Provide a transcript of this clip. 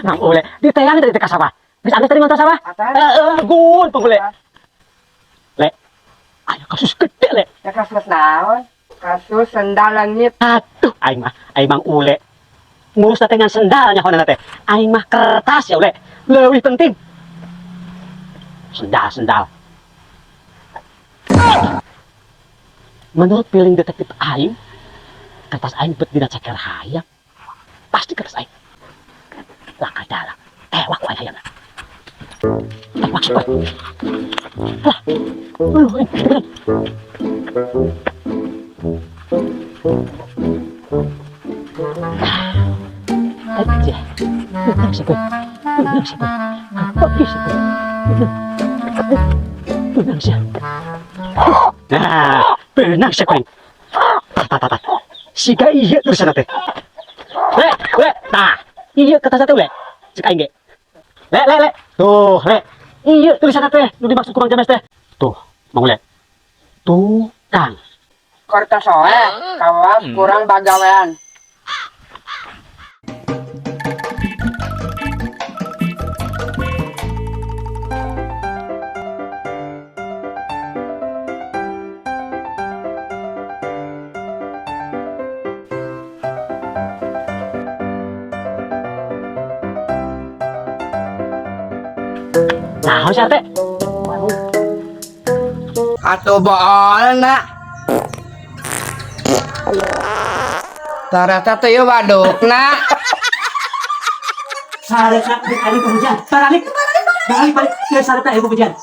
Mang Ule, diteang dari ka sawah. Geus anggeus tadi ngontrol sawah? Atas. Heeh, gun Mang Ule. Le, aya kasus gede, Le. Ya kasus naon? Kasus sendal leungit. Aduh, aing mah, aing Mang Ule. Ngurus teh ngan sendal nyahoana teh. Aing mah kertas ya, Ule. Leuwih penting. Sendal, sendal. Menurut feeling detektif aing, kertas aing bet dina ceker hayam. Pasti kertas aing. Langkah dalam. Tewak ku aing hayamna. Tewak super. Lah. Aduh, aing bener. Aja. Benang siapa? Benang siapa? Apa siapa? Benang. Benang siapa? Nah, benang siapa? Tah, tah, tah. Siga iya tulisan teh. Le, le, tah. Iya kertas teh, Le. Cek aing ge. Le, le, le. Tuh, Le. Iya tulisan teh nu dimaksud ku Mang James teh. Tuh, Mang Le. Tukang. Kertas oe, kawas kurang bagawean. Nah, harus teh. Atuh boolna. Ternyata tuh ieu wadukna. Sareupna anu hujan. Balik. Balik, balik. Ya sareupna ieu hujan.